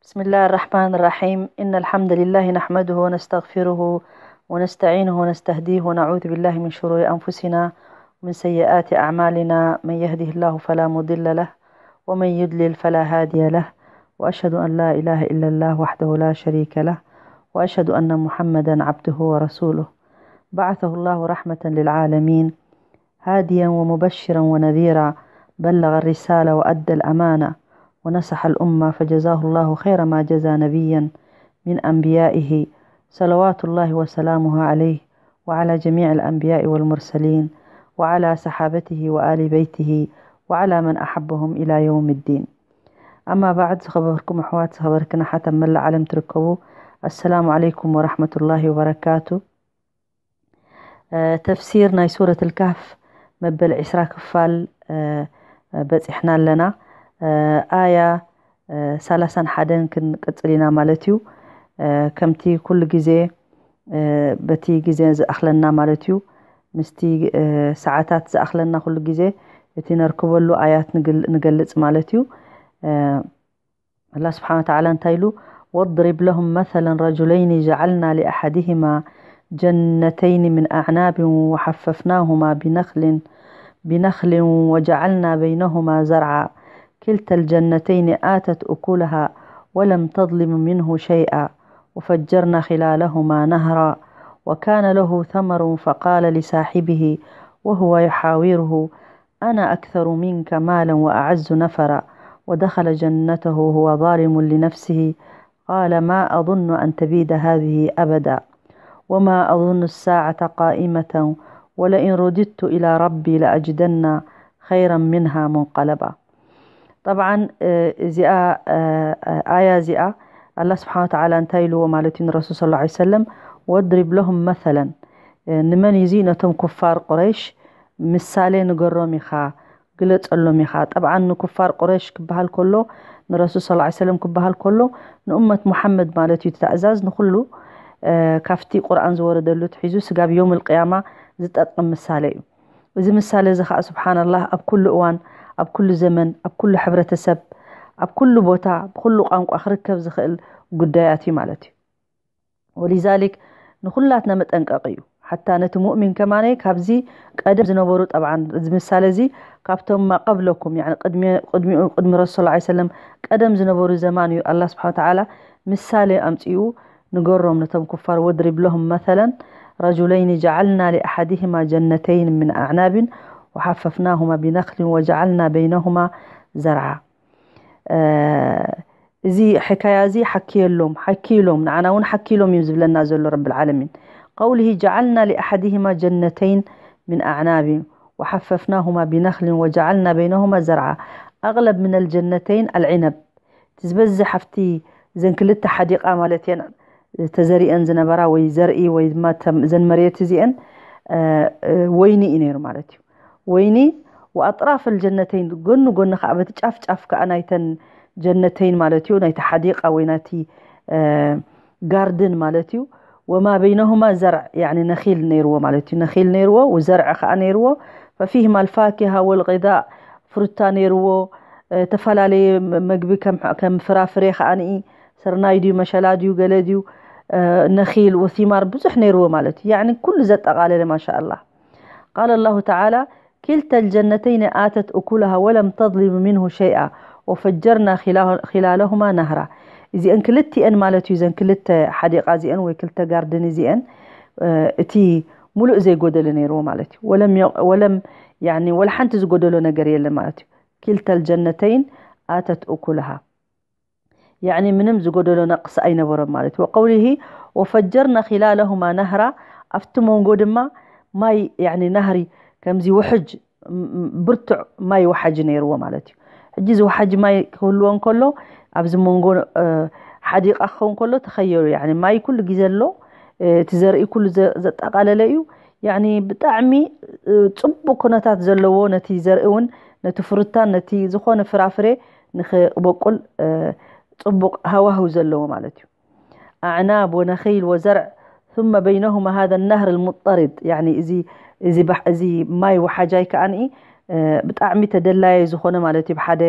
بسم الله الرحمن الرحيم. إن الحمد لله نحمده ونستغفره ونستعينه ونستهديه ونعوذ بالله من شرور أنفسنا ومن سيئات أعمالنا. من يهده الله فلا مضل له ومن يضلل فلا هادي له. وأشهد أن لا إله إلا الله وحده لا شريك له. وأشهد أن محمدا عبده ورسوله. بعثه الله رحمة للعالمين. هاديا ومبشرا ونذيرا، بلغ الرسالة وأدى الأمانة ونصح الأمة، فجزاه الله خير ما جزى نبيا من أنبيائه، صلوات الله وسلامه عليه وعلى جميع الأنبياء والمرسلين وعلى صحابته وآل بيته وعلى من أحبهم إلى يوم الدين. أما بعد، ዝኸበርኩም ኣሕዋት፣ ዝኸበርክን ኣሓት ኣብ መላእ ዓለም ትርከቡ፣ السلام عليكم ورحمة الله وبركاته. ተፍሲር ናይ ሱረት ልካህፍ መበል ዒስራ ክፋል በፂሕና ኣለና። ኣያ ሰላሳን ሓደን ክንቅፅል ኢና ማለት እዩ። ከምቲ ኩሉ ግዜ በቲ ግዜ ዝኣኽለና ማለት እዩ፣ ምስቲ ሰዓታት ዝኣኽለና ኩሉ ግዜ እቲ ነርክበሉ ኣያት ንገልፅ ማለት እዩ። ኣላ ስብሓን ወተዓላ እንታይ ኢሉ? واضرب لهم مثلا رجلين جعلنا لأحدهما جنتين من أعناب وحففناهما بنخل بنخل وجعلنا بينهما زرعا كلتا الجنتين آتت أكلها ولم تظلم منه شيئا وفجرنا خلالهما نهرا وكان له ثمر فقال لصاحبه وهو يحاوره أنا أكثر منك مالا وأعز نفرا ودخل جنته وهو ظالم لنفسه قال ما أظن أن تبيد هذه أبدا وما أظن الساعة قائمة ولئن رددت إلى ربي لأجدن خيرا منها منقلبا. طبعا እዚኣ ኣያ እዚኣ ኣላ ስብሓን ወተዓላ እንታይ ኢልዎ ማለት እዩ ንረሱል ስለ ላ ሰለም? ወድሪብ ለሁም መሰለን። ንመን እዩ እዚ? ነቶም ኩፋር ቁረይሽ ምሳሌ ንገሮም ኢኻ፣ ግለፀሎም ኢኻ። ጠብዓን ንኩፋር ቁረይሽ ክበሃል ከሎ፣ ንረሱል ስለ ላ ሰለም ክበሃል ከሎ፣ ንእመት ሙሓመድ ማለት እዩ። ትእዛዝ ንኩሉ ካብቲ ቁርኣን ዝወረደሉ ትሒዙ ስጋብ ዮም ልቅያማ ዝጠቅም ምሳሌ እዩ። እዚ ምሳሌ እዚ ከዓ ስብሓንላህ ኣብ ኩሉ እዋን፣ ኣብ ኩሉ ዘመን፣ ኣብ ኩሉ ሕብረተሰብ፣ ኣብ ኩሉ ቦታ፣ ብኩሉ ቋንቋ ክርከብ ዝኽእል ጉዳያት እዩ ማለት እዩ። ወሊዛሊክ ንኹላትና መጠንቀቂ እዩ። ሓታ ነቲ ሙእሚን ከማነ ካብዚ ቀደም ዝነበሩ፣ ጠብዓን እዚ ምሳሌ እዚ ካብቶም ማ ቀብለኩም፣ ያኒ ቅድሚ፣ ቅድሚኡ፣ ቅድሚ ረሱል ሰለላሁ ዐለይሂ ወሰለም ቀደም ዝነበሩ ዘማን እዩ። ኣላህ ስብሓነ ወተዓላ ምሳሌ ኣምፂኡ ንገሮም ነቶም ኩፋር፣ ወድሪብ ለሁም መሰለን ረጁለይኒ ጀዓልና ሊኣሓዲሂማ ጀነተይን ምን ኣዕናብን ወሓፈፍናሁማ ቢነኽሊን ወጀዓልና በይነሁማ ዘርዓ። እዚ ሕካያ እዚ ሓኪየሎም፣ ሓኪሎም፣ ንዓና እውን ሓኪሎም እዩ ዝብለና ዘሎ ረብል ዓለሚን። ቀውሊሂ ጀዓልና ሊኣሓዲሂማ ጀነተይን ምን ኣዕናብን ወሓፈፍናሁማ ቢነኽሊን ወጀዓልና በይነሁማ ዘርዓ። ኣቕለብ ምነል ጀነተይን ኣልዒነብ። እቲ ዝበዝሕ ኣብቲ እዘን ክልተ ሓዲቓ ማለት እየን ተዘሪአን ዝነበራ ወይ ዘርኢ ወይ ድማ ተም-፣ እዘን መሬት እዚአን፣ እ፣ እ፣ ወይኒ እዩ ነይሩ ማለት እዩ። ወይኒ ወኣጥራፍ ኣልጀነተይን፣ ጎኒ ጎኒ ከዓ በቲ ጫፍ ጫፍ ከዓ ናይተን ጀነተይን ማለት እዩ፣ ናይቲ ሓዲቃ ወይ ናቲ፣ እ፣ ጋርድን ማለት እዩ። ወማ በይነሁማ ዘርዕ፣ ያኒ ነኺል ነይርዎ ማለት እዩ። ነኺል ነይርዎ፣ ወዘርዕ ከዓ ነይርዎ። ፈፊህማ ኣልፋኪሃ ወልቂዛእ፣ ፍሩታ ነይርዎ። እ፣ ተፈላለየ መ-፣ መግቢ ከም፣ ከም ፍራፍሬ ከዓ ንኢ፣ ስርናይ ድዩ፣ መሸላ ድዩ፣ ገለ ድዩ፣ እ፣ ነኺል ወሲማር ብዙሕ ነይርዎ ማለት እዩ። ያኒ ኩሉ ዘጠቓለለ ማሻኣላህ። ቃለ ላሁ ተዓላ፣ ኪልተ ልጀነተይን ኣተት እኩለሃ ወለም ተዝሊም ሚንሁ ሸይኣ ወፈጀርና ኺላ-፣ ኺላለሁማ ናህራ። እዚአን ክልቲአን ማለት እዩ፣ እዘን ክልተ ሓዲቃ እዚአን ወይ ክልተ ጋርድን እዚአን፣ እ፣ እቲ ሙሉእ ዘይጎደለ ነይርዎ ማለት እዩ። ወለም የ-፣ ወለም፣ ያኒ፣ ወላ ሓንቲ ዝጎደሎ ነገር የለን ማለት እዩ። ኪልተ ልጀነተይን ኣተት እኩለሃ። ያኒ ምንም ዝጎደሎ ነቕሲ ኣይነበሮም ማለት እዩ። ወቀውሊሂ ወፈጀርና ኺላለሁማ ናህራ፣ ኣብቲ መንጎ ድማ ማይ፣ ያኒ ናህሪ፣ ከምዚ ውሕጅ፣ ም-፣ ም-፣ ብርቱዕ ማይ ወሓጂ ነይርዎ ማለት እዩ። ሕጂ እዚ ወሓጂ ማይ ክህልዎ እንከሎ፣ ኣብዚ መንጎ፣ እ፣ ሓዲቃ ክኸውን ከሎ ተኸየሉ፣ ያኒ ማይ ኩሉ ግዜ ኣሎ፣ እ፣ እቲ ዘርኢ ኩሉ ዘ-፣ ዘጠቓለለ እዩ። ያኒ ብጣዕሚ፣ እ፣ ጽቡቕ ኩነታት ዘለዎ፣ ነቲ ዘርኢ እውን፣ ነቲ ፍሩታን ነቲ ዝኾነ ፍራፍሬ ንኽበቁል፣ እ፣ ጽቡቕ ሃዋህው ዘለዎ ማለት እዩ። ኣዕናብ ወነኺል ወዘርዕ ثم بينهما هذا النهر المضطرد، ያኒ እዚ፣ እዚ ባሕ-፣ እዚ ማይ ወሓጃይ ከኣኒ፣ እ፣ ብጣዕሚ ተደላየ ዝኾነ ማለት እዩ፣ ብሓደ፣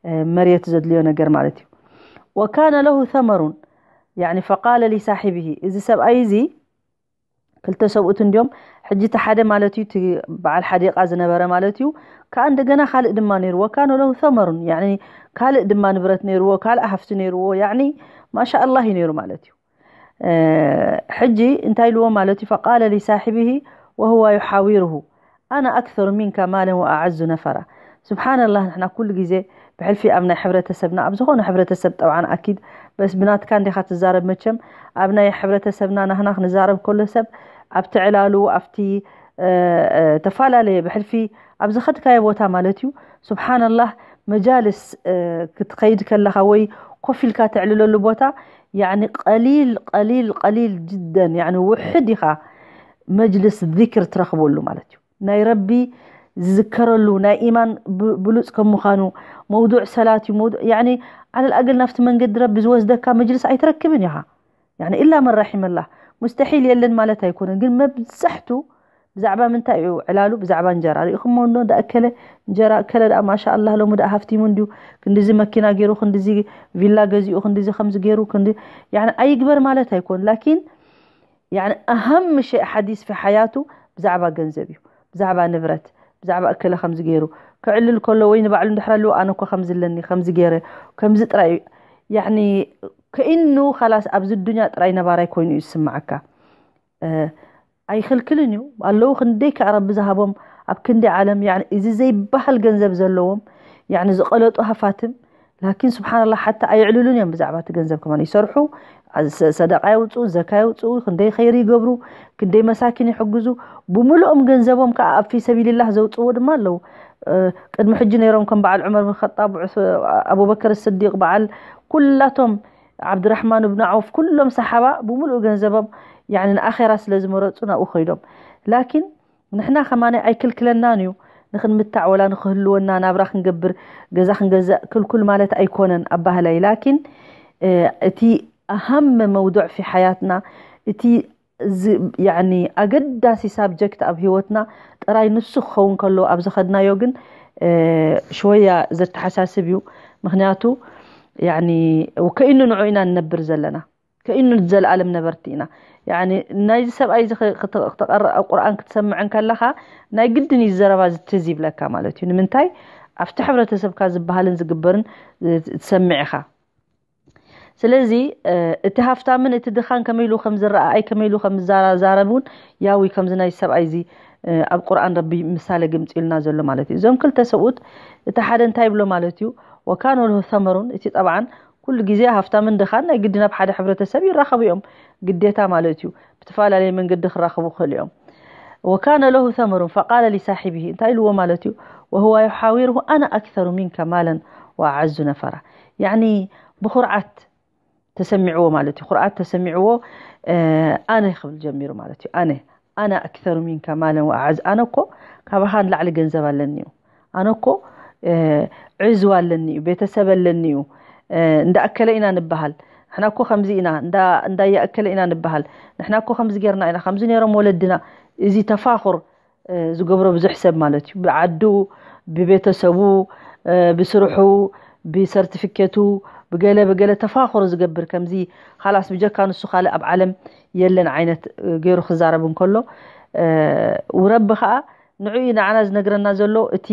እ፣ መሬት ዘድልዮ ነገር ማለት እዩ። وكان له ثمر، يعني فقال لصاحبه، እዚ ሰብኣይ እዚ ክልተ ሰብኡት እንዲዮም። ሕጂ እቲ ሓደ ማለት እዩ፣ እቲ በዓል ሓዲቃ ዝነበረ ማለት እዩ። ከዓ እንደገና ካልእ ድማ ነይርዎ፣ وكان له ثمر، يعني ካልእ ድማ ንብረት ነይርዎ፣ ካልእ ሃፍቲ ነይርዎ፣ يعني ማሻ ኣላህ እዩ ነይሩ ማለት እዩ። ሕጂ እንታይ ኢልዎ ማለት እዩ? فقال لصاحبه وهو يحاوره أنا أكثر منك مالا وأعز نفرا. سبحان الله، ንሕና ኩሉ ግዜ ብሕልፊ ኣብ ናይ ሕብረተሰብና፣ ኣብ ዝኾነ ሕብረተሰብ ጠብዓን ኣኪድ በስ ብናትካ እንዲኻ ትዛረብ መቸም፣ ኣብ ናይ ሕብረተሰብና ናህና ክንዛረብ ከሎ ሰብ ኣብቲ ዕላሉ ኣብቲ ተፈላለየ ብሕልፊ ኣብ ዝኸድካዮ ቦታ ማለት እዩ። سبحان الله، መጃልስ ክትኸይድ ከለኻ ወይ ኮፍ ኢልካ ተዕልለሉ ቦታ يعني ቀሊል ቀሊል ቀሊል ጅደን يعني ውሕድ ኢኻ መጅልስ ዚክር ትረኽበሉ ማለት እዩ። ናይ ረቢ ዝዝከረሉ ናይ ኢማን ብሉፅ ከም ምዃኑ መውዱዕ ሰላት እዩ። መውዱዕ يعني على الأقل ናብቲ መንገዲ ረቢ ዝወስደካ መጅልስ ኣይትረክብን ኢኻ። يعني إلا من رحم الله، مستحيل የለን ማለት ኣይኮነን፣ ግን መብዛሕቱ ብዛዕባ ምንታይ እዩ ዕላሉ? ብዛዕባ እንጀራ። ርኢኹሞ እንዶ ደኣከለ እንጀራ እከለ ደኣ ማሻ ኣላህ ሎሚ ደኣ ሃፍቲሙ እንዲዩ ክንድዚ መኪና ገይሩ ክንድዚ ቪላ ገዚኡ ክንድዚ ከምዚ ገይሩ ክንዲ يعني ኣይግበር ማለት ኣይኮን ላኪን يعني أهم شيء حديث في حياته ብዛዕባ ገንዘብ እዩ፣ ብዛዕባ ንብረት፣ ብዛዕባ እከለ ከምዚ ገይሩ ክዕልል ከሎ ወይ ንባዕሉ እንድሕር ኣለዎ ኣነ እኮ ከምዚ ኣለኒ ከምዚ ገይረ ከምዚ ጥራይ እዩ يعني ከኢኑ ኻላስ ኣብዚ ዱንያ ጥራይ ነባራይ ኮይኑ እዩ ዝስምዓካ። ኣይኽልክልን እዩ ኣለዉ ክንደይ ከኣ ረቢ ዝሃቦም ኣብ ክንዲ ዓለም يعني እዚ ዘይበሃል ገንዘብ ዘለዎም يعني ዝቐለጡ ሃፋትም ላኪን ስብሓንላ ሓታ ኣየዕልሉን እዮም ብዛዕባ እቲ ገንዘብ ከማን ይሰርሑ ሰደቃ የውፅኡ ዘካ የውፅኡ ክንደይ ኸይሪ ይገብሩ ክንደይ መሳኪን ይሕግዙ ብምልኦም ገንዘቦም ከዓ ኣብ ፊ ሰቢልላህ ዘውፅዎ ድማ ኣለዉ ቅድሚ ሕጂ ነይሮም ከም በዓል ዑመር ብን ኸጣብ ኣቡበከር ስዲቅ በዓል ኩላቶም ዓብድራሕማን ብን ዓውፍ ኩሎም ሰሓባ ብምሉእ ገንዘቦም يعني ንኣኼራ ስለ ዝመረፁ ናብኡ ኸይዶም ላኪን ንሕና ኸማነ ኣይክልክለናን እዩ ንኽንምታዕ ወላ ንኽህልወና ናብራ ክንገብር ገዛ ክንገዛእ ክልኩል ማለት ኣይኮነን ኣባህላይ ላኪን እቲ ኣሃም መውዱዕ ፊ ሓያትና እቲ يعني ኣገዳሲ ሳብጀክት ኣብ ህይወትና ጥራይ ንሱ ክኸውን ከሎ ኣብ ዝኸድናዮ ግን ሽወያ ዘተሓሳስብ እዩ ምክንያቱ يعني ከኢኑ ንዑ ኢና ንነብር ዘለና ከኢኑ ዘለኣለም ነበርቲ ኢና يعني ናይዚ ሰብኣይ እዚ ክተቐርእ ኣብ ቁርኣን ክትሰምዕ እንከለኻ ናይ ግድን እዩ ዘረባ ዝትዝ ይብለካ ማለት እዩ ንምንታይ ኣብቲ ሕብረተሰብካ ዝበሃልን ዝግበርን ትሰምዕ ኢኻ ስለዚ እቲ ሃፍታምን እቲ ድኻን ከመይ ኢሉ ከም ዝረኣኣይ ከመይ ኢሉ ከም ዝዛራረብ እውን ያዊ ከምዚ ናይ ሰብኣይ እዚ ኣብ ቁርኣን ረቢ ምሳሌ ግምፂልና ዘሎ ማለት እዩ እዞም ክልተ ሰብኡት እቲ ሓደ እንታይ ይብሎ ማለት እዩ ወካኑ ለሁ ተመሩን እቲ ጠብዓን ኩሉ ግዜ ሃፍታምን ድኻን ናይ ግዲ ናብ ሓደ ሕብረተሰብ ይራኸቡ እዮም ግዴታ ማለት እዩ ብተፈላለየ መንገዲ ክራኸቡ ክኽእሉ እዮም وكان له ثمر فقال لصاحبه እንታይ ኢልዎ ማለት እዩ وهو يحاوره أنا أكثر منك مالا وأعز نفرا يعني ብኹርዓት ተሰሚዕዎ ማለት እዩ ኩርዓት ተሰሚዕዎ ኣነ ክብል ጀሚሩ ማለት እዩ ኣነ ኣነ ኣክተሩ ሚንካ ማለን ወኣዓዝ ኣነ እኮ ካባኻ ንላዕሊ ገንዘብ ኣለኒ እዩ ኣነ እኮ ዕዝዋ ኣለኒ እዩ ቤተሰብ ኣለኒ እዩ እንዳኣከለ ኢና ንበሃል ንሕና እኮ ከምዚ ኢና እንዳያእከለ ኢና ንበሃል ንሕና እኮ ከምዚ ጌርና ኢና ከምዚ ነይሮም ወለድና እዚ ተፋኹር ዝገብሮ ብዙሕ ሰብ ማለት እዩ ብዓዱ ብቤተሰቡ ብስርሑ ብሰርቲፊኬቱ ብገለ ብገለ ተፋኽሮ ዝገብር ከምዚ ካላስ ብጀካ ንሱ ካልእ ኣብ ዓለም የለን ዓይነት ገይሩ ክዛረብ እንከሎ ውረቢ ከዓ ንዕኡ ንዓና ዝነግረና ዘሎ እቲ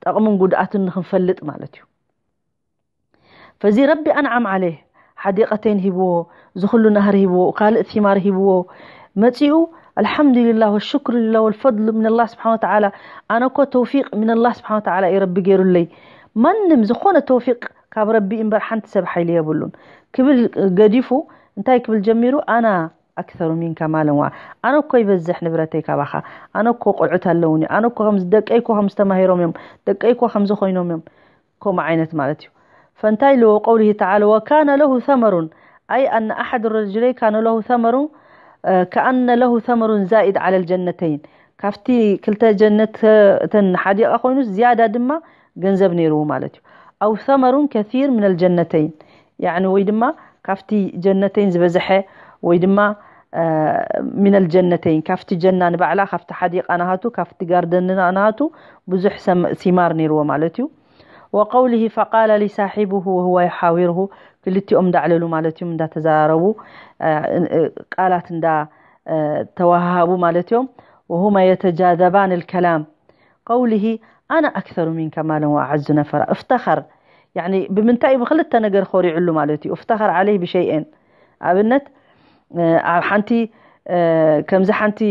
ጠቕምን ጉድኣቱን ንክንፈልጥ ማለት እዩ ፈዚ ረቢ ኣንዓም ዓለይህ ሓዲቀተይን ሂብዎ ዝኩሉ ናህር ሂብዎ ካልእ ቲማር ሂብዎ መፂኡ الحمد لله والشكر لله والفضل من الله سبحانه وتعالى ኣነ እኮ ተውፊቅ من الله سبحانه وتعالى እዩ ረቢ ገይሩለይ ማንም ዝኾነ ተውፊቅ ካብ ረቢ እምበር ሓንቲ ሰብ ሓይሊ የብሉን ክብል ገዲፉ እንታይ ክብል ጀሚሩ ኣና ኣክተሩ ሚንካ ማለን ዋ ኣነ እኮ ይበዝሕ ንብረተይ ካባኻ ኣነ እኮ ቆልዑት ኣለውኒ ኣነ እኮ ከምዚ ደቀይ እኮ ከምዚ ተማሂሮም እዮም ደቀይ እኮ ከምዚ ኮይኖም እዮም ከምኡ ዓይነት ማለት እዩ ፈንታይ ለ ቀውሊሂ ተዓላ ወካነ ለሁ ተመሩን ኣይ ኣነ ኣሓድ ረጅለይ ካነ ለሁ ተመሩን ከኣነ ለሁ ተመሩን ዛኢድ ዓለ ልጀነተይን ካብቲ ክልተ ጀነት እተን ሓዲቃ ኮይኑ ዝያዳ ድማ ገንዘብ ነይርዎ ማለት እዩ ኣው ተመሩን ከሲር ምን ልጀነተይን ያኒ ወይ ድማ ካብቲ ጀነተይን ዝበዝሐ ወይ ድማ ሚነል ጀነተይን ካብቲ ጀና ንባዕላ ካብቲ ሓዲቃ ናሃቱ ካብቲ ጋርደን ንባዕላ ናሃቱ ብዙሕ ሲማር ነይርዎ ማለት እዩ وقوله فقال لصاحبه وهو يحاوره ክልቲኦም እንዳዕለሉ ማለት እዮም እንዳተዘራረቡ ቃላት እንዳ ተዋሃሃቡ ማለት እዮም وهما يتجاذبان الكلام قوله أنا أكثر منك مالا وأعز نفرا افتخر يعني ብምንታይ ብክልተ ነገር ኮሪዕሉ ማለት እዩ افتخر عليه بشيئين ኣብነት ኣብ ሓንቲ ከምዚ ሓንቲ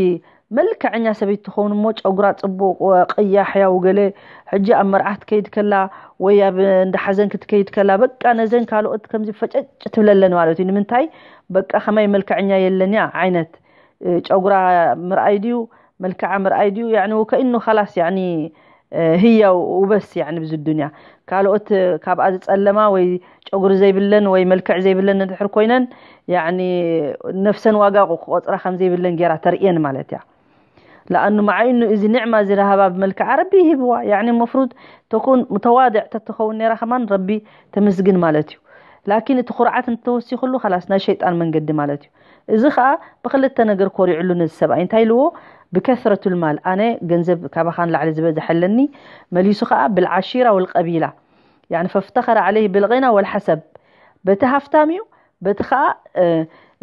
መልክዐኛ ሰበይቲ ትኸውን እሞ ጨጉራ ፅቡቅ ቅያሕ ያው ገለ ሕጂ ኣብ መርዓት ከይድ ከላ ወይ ኣብ እንዳ ሓዘን ክትከይድ ከላ በቃ ነዘን ካልኦት ከምዚ ፈጨጭ ትብለለን ማለት እዩ ንምንታይ በቃ ከማይ መልክዐኛ የለንያ ዓይነት ጨጉራ ምርኣይ ድዩ መልክዓ ምርኣይ ድዩ يعني وكأنه خلاص يعني ህያው ውበስ يعني ብዚ ዱንያ ካልኦት ካብኣ ዝፀለማ ወይ ጨጉሪ ዘይብለን ወይ መልክዕ ዘይብለን እንድሕር ኮይነን يعني ነፍሰን ዋጋ ክቆፅራ ከም ዘይብለን ገይራ ተርእየን ማለት እያ ለኣኑ መዓይኑ እዚ ኒዕማ እዚ ረሃባ ብመልክዓ ረቢ ይህብዋ يعني መፍሩድ ተኩን ሙተዋድዕ ተትኸውን ነይራ ከማን ረቢ ተመስግን ማለት እዩ ላኪን እቲ ኩርዓት እንተወሲኽሉ ከላስ ናይ ሸይጣን መንገዲ ማለት እዩ እዚ ከዓ ብክልተ ነገር ኮሪዕሉ ነዚ ሰብኣይ እንታይ ኢልዎ ብከስረቱል ማል ኣነ ገንዘብ ካባኻን ላዕሊ ዝበዝሐለኒ መሊሱ ከዓ ብልዓሺራ ወልቀቢላ يعني فافتخر عليه بالغنى والحسب በቲ ሃፍታም እዩ በቲ ከዓ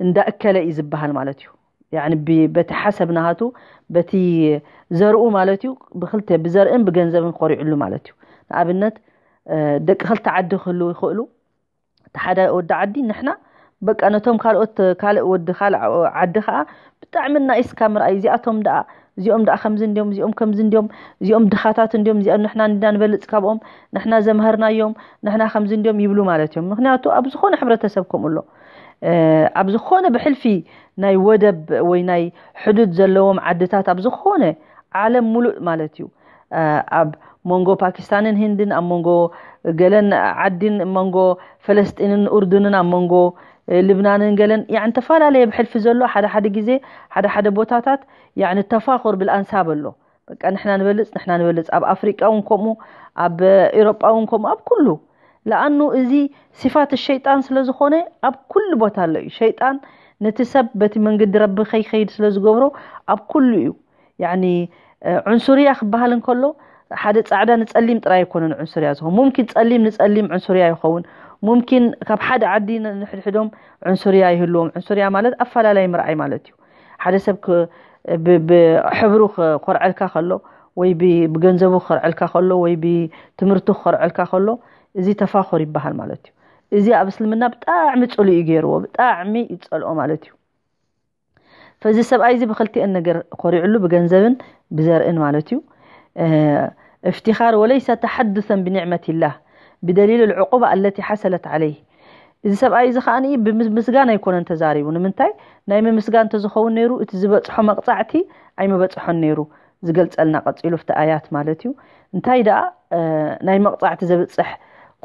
እንዳእከለ እዩ ዝበሃል ማለት እዩ يعني በቲ ሓሰብ ናሃቱ በቲ ዘርኡ ማለት እዩ ብክልተ ብዘርእን ብገንዘብን ኮሪዕሉ ማለት እዩ ንኣብነት ደቂ ክልተ ዓዲ ክህልው ይኽእሉ ሓደ ወዲ ዓዲ ንሕና በቃ ነቶም ካልኦት ካልእ ወዲ ካልእ ዓዲ ከዓ ብጣዕሚ እናኢስካ ምርኣይ እዚኣቶም ደኣ እዚኦም ደኣ ከምዚ እንዲዮም እዚኦም ከምዚ እንዲዮም እዚኦም ድኻታት እንዲዮም እዚኦም ንሕና እንዲና ንበልፅ ካብኦም ንሕና ዘምሃርናዮም ንሕና ከምዚ እንዲዮም ይብሉ ማለት እዮም ምክንያቱ ኣብ ዝኾነ ሕብረተሰብ ከምኡ ኣሎ ኣብ ዝኾነ ብሕልፊ ናይ ወደብ ወይ ናይ ሕዱድ ዘለዎም ዓድታት ኣብ ዝኾነ ዓለም ሙሉእ ማለት እዩ ኣብ መንጎ ፓኪስታንን ህንድን ኣብ መንጎ ገለን ዓዲን መንጎ ፈለስጢንን ኡርዱንን ኣብ መንጎ ልብናንን ገለን ያን ተፈላለየ ብሕልፊ ዘሎ ሓደ ሓደ ግዜ ሓደ ሓደ ቦታታት ያን ተፋኹር ብልኣንሳብ ኣሎ በቃ ንሕና ንበልፅ ንሕና ንበልፅ ኣብ ኣፍሪቃ እውን ከምኡ ኣብ ኤሮጳ እውን ከምኡ ኣብ ኩሉ ለኣኑ እዚ ሲፋት ሸይጣን ስለ ዝኾነ ኣብ ኩሉ ቦታ ኣሎ እዩ ሸይጣን ነቲ ሰብ በቲ መንገዲ ረቢ ከይከይድ ስለ ዝገብሮ ኣብ ኩሉ እዩ ያኒ ዑንሱርያ ክበሃል እንከሎ ሓደ ጻዕዳ ንጸሊም ጥራይ ኣይኮነን ዑንሱርያ ዝኸውን ሙምኪን ጸሊም ንጸሊም ዑንሱርያ ይኸውን ሙምኪን ካብ ሓደ ዓዲ ንሕድሕዶም ዑንሱርያ ይህልዎም ዑንሱርያ ማለት ኣፈላለይ ምርኣይ ማለት እዩ ሓደ ሰብ ብሕብሩ ክኮርዐልካ ከሎ ወይ ብገንዘቡ ክኮርዐልካ ከሎ ወይ ብትምህርቱ ክኮርዐልካ ከሎ እዚ ተፋኹር ይበሃል ማለት እዩ እዚ ኣብ እስልምና ብጣዕሚ ፅሉእ እዩ ገይርዎ ብጣዕሚ ይፀልኦ ማለት እዩ ፈዚ ሰብኣይ እዚ ብክልቲአን ነገር ኮሪዕሉ ብገንዘብን ብዘርእን ማለት እዩ افتخار وليس تحدثا بنعمة الله بدليل العقوبة التي حصلت عليه እዚ ሰብኣይ እዚ ከዓ ብምስጋን ኣይኮነን ተዛሪቡ ንምንታይ ናይ ምምስጋን ተዝኸውን ነይሩ እቲ ዝበፅሖ መቕፃዕቲ ኣይምበፅሖን ነይሩ ዝገልፀልና ቀፂሉ ፍቲ ኣያት ማለት እዩ እንታይ ደኣ ናይ መቕፃዕቲ ዘብፅሕ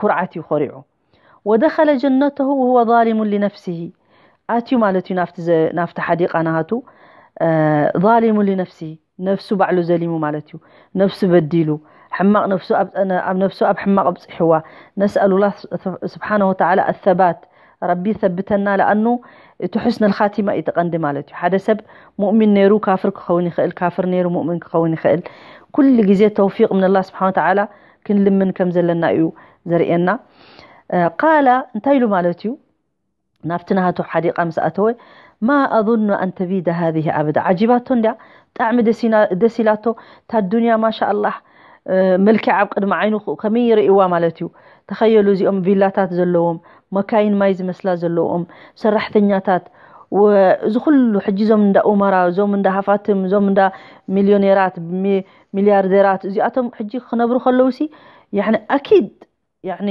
ኩርዓት እዩ ኮሪዑ ودخل جنته وهو ظالم لنفسه ኣትዩ ማለት እዩ ናብቲ ሓዲቃ ናሃቱ ظالم لنفسه ነፍሱ ባዕሉ ዘሊሙ ማለት እዩ ነፍሱ በዲሉ ሕማቕ ነፍሱ ኣብ ነፍሱ ኣብ ሕማቕ ኣብፅሕዋ ነስኣሉላ ስብሓነ ወተዓላ ኣሰባት ረቢ ሰብተና ለኣኑ እቲ ሑስን ልኻቲማ እዩ ተቐንዲ ማለት እዩ ሓደ ሰብ ሙእሚን ነይሩ ካፍር ክኸውን ይኽእል ካፍር ነይሩ ሙእሚን ክኸውን ይኽእል ኩሉ ግዜ ተውፊቅ ምን ላ ስብሓን ወተዓላ ክንልምን ከም ዘለና እዩ ዘርእየና ቃላ እንታይ ኢሉ ማለት እዩ ናብቲ ናሃቱ ሓዲቃ ምስ ኣተወ ማ ኣظኑ ኣን ተቢደ ሃذه ኣበዳ ዓጂባቶ እንድያ ብጣዕሚ ደስ ኢላቶ እታ ዱንያ ማሻ ኣላህ መልክዕ ኣብ ቅድሚ ዓይኑ ከመይ ይርእይዋ ማለት እዩ ተኸየሉ እዚኦም ቪላታት ዘለዎም መካይን ማይ ዝመስላ ዘለዎም ሰራሕተኛታት እዚ ኩሉ ሕጂ እዞም እንዳ ኡመራ እዞም እንዳ ሃፋትም እዞም እንዳ ሚልዮኔራት ሚሊያርደራት እዚኣቶም ሕጂ ክነብሩ ከለውሲ ያኒ ኣኪድ ያኒ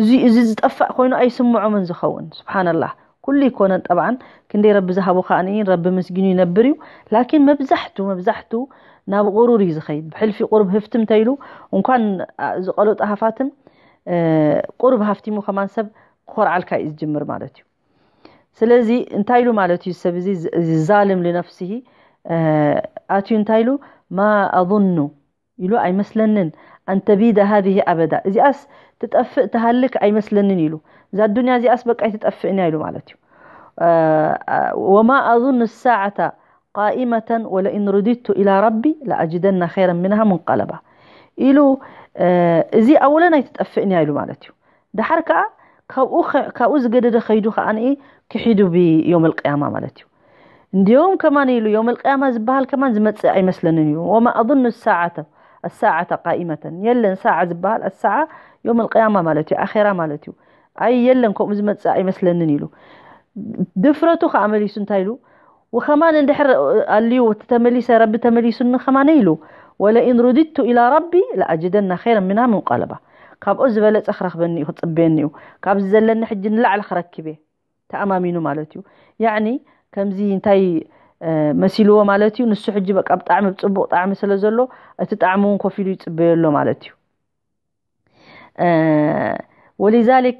እዚ እዚ ዝጠፋእ ኮይኑ ኣይስምዖምን ዝኸውን ስብሓንላህ ኩሉ ይኮነን ጠብዓን ክንደይ ረቢ ዝሃቦ ከኣኒ ረቢ ምስጊኑ ይነብር እዩ ላኪን መብዛሕቱ መብዛሕቱ ናብ ቁሩር እዩ ዝኸይድ ብሕልፊ ቁሩብ ህፍትም ተይሉ እንኳን ዝቀለጡ ሃፋትም ቁሩብ ሃፍቲሙ ከማን ሰብ ክኾርዓልካ እዩ ዝጅምር ማለት እዩ ስለዚ እንታይ ኢሉ ማለት እዩ ሰብ እዚ ዛልም ልነፍስሂ ኣትዩ እንታይ ኢሉ ማ ኣظኑ ኢሉ ኣይመስለንን ኣንተቢደ ሃذه ኣበዳ እዚኣስ ትጠፍእ ትሃልክ ኣይመስለንን ኢሉ እዛ ዱንያ እዚኣስ በቃ ኣይትጠፍእን እያ ኢሉ ማለት እዩ ወማ ኣظኑ ሳዓተ ቃኢመተን ወለኢን ሩዲቱ ኢላ ረቢ ለኣጅደና ኸይረን ምንሃ ሙንቀለባ ኢሉ እዚ ኣወለን ኣይትጠፍእን እያ ኢሉ ማለት እዩ። ድሓር ከዓ ካብኡ ዝገደደ ከይዱ ከዓ ክሒዱ ብዮም ልቅያማ ማለት እዩ። እንዲዮም ከማን ኢሉ ዮም ልቅያማ ዝበሃል ከማን ዝመፅእ ኣይመስለንን እዩ። ወማ ኣظኑ ሳዓተ ኣሳዓተ ቃኢመተን፣ የለን ሳዓ ዝበሃል ኣሳዓ ዮም ልቅያማ ማለት እዩ፣ ኣኼራ ማለት እዩ። ኣይ የለን ከምኡ ዝመፅእ ኣይመስለንን ኢሉ። ድፍረቱ ከዓ መሊሱ እንታይ ኢሉ? ወኸማን እንድሕር ኣልዩ ተመሊሰ ረቢ ተመሊሱኒ ከማነ ኢሉ፣ ወለኢን ሩድቱ ኢላ ረቢ ለኣጅደና ኸይረን ምና ምንቀለባ፣ ካብኦ ዝበለፀ ክረክበኒ እዩ ክፅበየኒ እዩ፣ ካብዚ ዘለኒ ሕጂ ንላዕሊ ክረክብ እየ ተኣማሚኑ ማለት እዩ። ያዕኒ ከምዚ እንታይ መሲልዎ ማለት እዩ። ንሱ ሕጂ በቃ ብጣዕሚ ብፅቡቅ ጣዕሚ ስለ ዘሎ እቲ ጣዕሚ እውን ኮፍ ኢሉ ይፅበዮ ኣሎ ማለት እዩ። ولذلك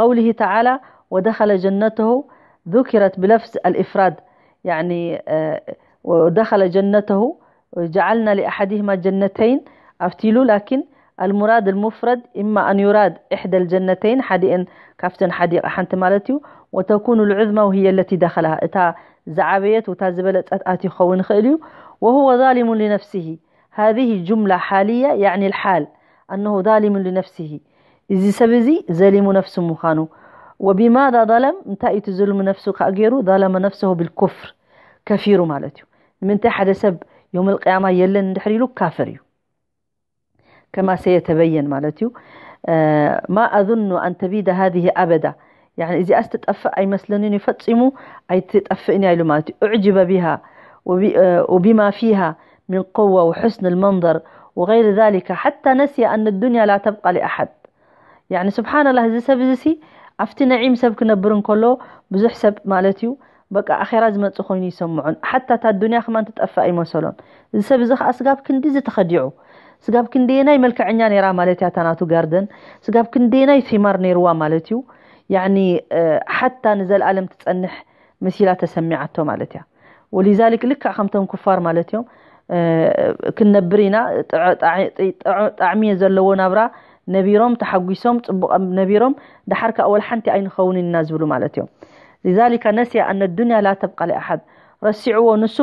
قوله تعالى ودخل جنته ذكرت بلفظ الإفراد، يعني ودخل جنته جعلنا لأحدهما جنتين ኣብቲ ኢሉ لكن المراد المفرد إما أن يراد إحدى الجنتين ሓዲአን ካብተን ሓዲቀ ሓንቲ ማለት እዩ وتكون العظمى وهي التي دخلها እታ ዝዓበየት ውታ ዝበለፀት ኣትዩ ክኸውን ይኽእል እዩ وهو ظالم لنفسه هذه جملة حالية يعني الحال أنه ظالم لنفسه እዚ ሰብ እዚ ዘሊሙ ነፍሱ ምዃኑ وبماذا ظلم እንታይ እቲ ظلم ነፍሱ ከዓ ገይሩ ظلم نفسه بالكفر ከፊሩ ማለት እዩ ንምንታይ ሓደ ሰብ يوم القيامة የለን እንድሕር ኢሉ ካፍር እዩ كما سيتبين ማለት እዩ ما أظن أن تبيد هذه أبدا يعني እዚኣስ ትጠፍእ ኣይመስለንን እዩ ፈፂሙ ኣይትጠፍእን እያ ኢሉ ማለት እዩ أعجب بها وبما فيها من قوة وحسن المنظر وغير ذلك حتى نسي أن الدنيا لا تبقى لأحد يعني سبحان الله እዚ ሰብ እዚ ሲ ኣብቲ ነዒም ሰብ ክነብር እንከሎ ብዙሕ ሰብ ማለት እዩ በቃ ኣኼራ ዝመጽእ ኮይኑ ይሰምዖን ሓታ እታ ኣዱንያ ከማን ትጠፍእ ኣይመሰሎን እዚ ሰብ እዚ ከዓ ስጋብ ክንዲ ዝተኸዲዑ ስጋብ ክንደየናይ መልክዐኛ ነይራ ማለት እያ እታ ናቱ ጋርደን ስጋብ ክንደየናይ ቲማር ነይርዋ ማለት እዩ ያኒ ሓታ ንዘለኣለም ትጸንሕ መሲላ ተሰሚዓቶ ማለት እያ ولذلك ልክዕ ከምቶም ኩፋር ማለት እዮም ክንነብር ኢና ጣዕሚ ዘለዎ ናብራ ነቢሮም ተሓጒሶም ፅቡቕ ነቢሮም ደሓር ከዓ ወላ ሓንቲ ኣይንኸውን ኢና ዝብሉ ማለት እዮም لذلك نسي أن الدنيا لا تبقى لأحد ረሲዕዎ ንሱ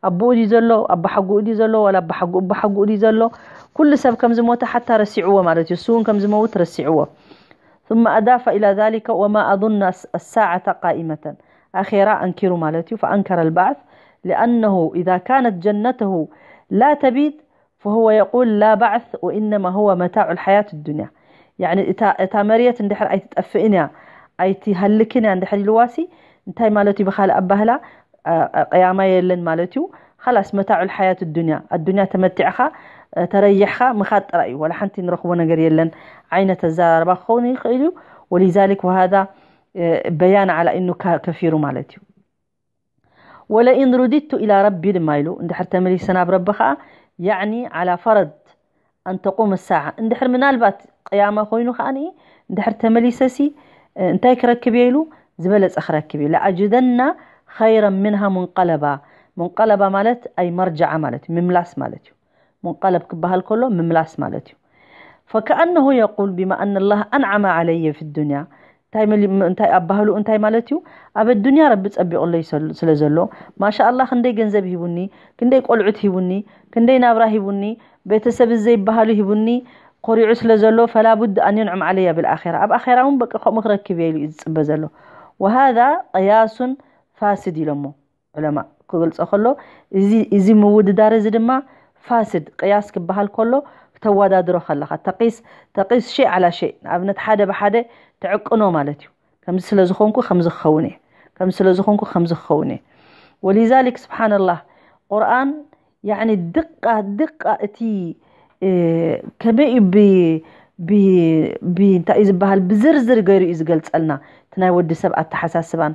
ኣቦኡ ድዩ ዘሎ ኣባሓጉኡ ድዩ ዘሎ ዋላ ኣባሓጉኡ ኣባሓጉኡ ድዩ ዘሎ ኩሉ ሰብ ከም ዝሞተ ሓታ ረሲዕዎ ማለት እዩ እሱ እውን ከም ዝመውት ረሲዕዎ ثم أضاف إلى ذلك وما أظن الساعة قائمة ኣኼራ ኣንኪሩ ማለት እዩ فأنكر البعث لأنه إذا كانت جنته لا تبيد فهو يقول لا بعث وإنما هو متاع الحياة الدنيا يعني እታ መሬት እንድሕር ኣይትጠፍእን እያ ኣይትሃልክን እያ እንድሕር ኢልዋሲ እንታይ ማለት እዩ ብካልእ ኣባህላ ቅያማ የለን ማለት እዩ خلاص متاع الحياة الدنيا ኣዱንያ ተመቲዕኻ ተረይሕኻ ምኻድ ጥራይ እዩ ወላ ሓንቲ ንረኽቦ ነገር የለን ዓይነት ኣዘራርባ ክኸውን ይኽእል እዩ ولذلك وهذا بيان على إنه كفير ማለት እዩ ولئن رددت إلى ربي ድማ ኢሉ እንድሕር ተመሊሰ ናብ ረቢ ከዓ يعني على فرض أن تقوم الساعة እንድሕር ምናልባት ቅያማ ኮይኑ ከዓ እንድሕር ተመሊሰሲ እንታይ ክረክብ እየ ኢሉ ዝበለፀ ክረክብ እዩ لأجدن خيرا منها منقلبا منقلبا ማለት أي مرجعا ማለት እዩ ምምላስ ማለት እዩ منقلب ክበሃል ከሎ ምምላስ ማለት እዩ فكأنه يقول بما أن الله أنعم علي في الدنيا እንታይ ኣባህሉ እንታይ ማለት እዩ ኣብ ኣዱንያ ረቢ ፀቢቑለይ ስለ ዘሎ ማሻ ኣላ ክንደይ ገንዘብ ሂቡኒ ክንደይ ቆልዑት ሂቡኒ ክንደይ ናብራ ሂቡኒ ቤተሰብ ዘይበሃሉ ሂቡኒ ኮሪዑ ስለ ዘሎ ፈላ ቡድ ኣን ዩንዕም ዓለያ ብልኣራ ኣብ ኣራ እውን በቂ ከምኡ ክረክብ እየ ኢሉ እዩ ዝፅበ ዘሎ ወሃذا ቅያሱን ፋስድ ኢሎሞ ዑለማ ክገልፆ ከሎ እዚ ምውድዳር እዚ ድማ ፋስድ ቅያስ ክበሃል ከሎ ክተወዳድሮ ከለኻ ተቂስ ተቂስ ሸይ ዓላ ሸይ ንኣብነት ሓደ ብሓደ ትዕቅኖ ማለት እዩ ከምዚ ስለ ዝኾንኩ ከምዚ ክኸውን እየ ከምዚ ስለ ዝኾንኩ ከምዚ ክኸውን እየ ወሊዛሊክ ስብሓንላህ ቁርኣን ያዕኒ ድቃ ድቃ እቲ ከመይ እዩ እንታይ እዩ ዝበሃል ብዝርዝር ገይሩ እዩ ዝገልፀልና እቲ ናይ ወዲ ሰብ ኣተሓሳስባን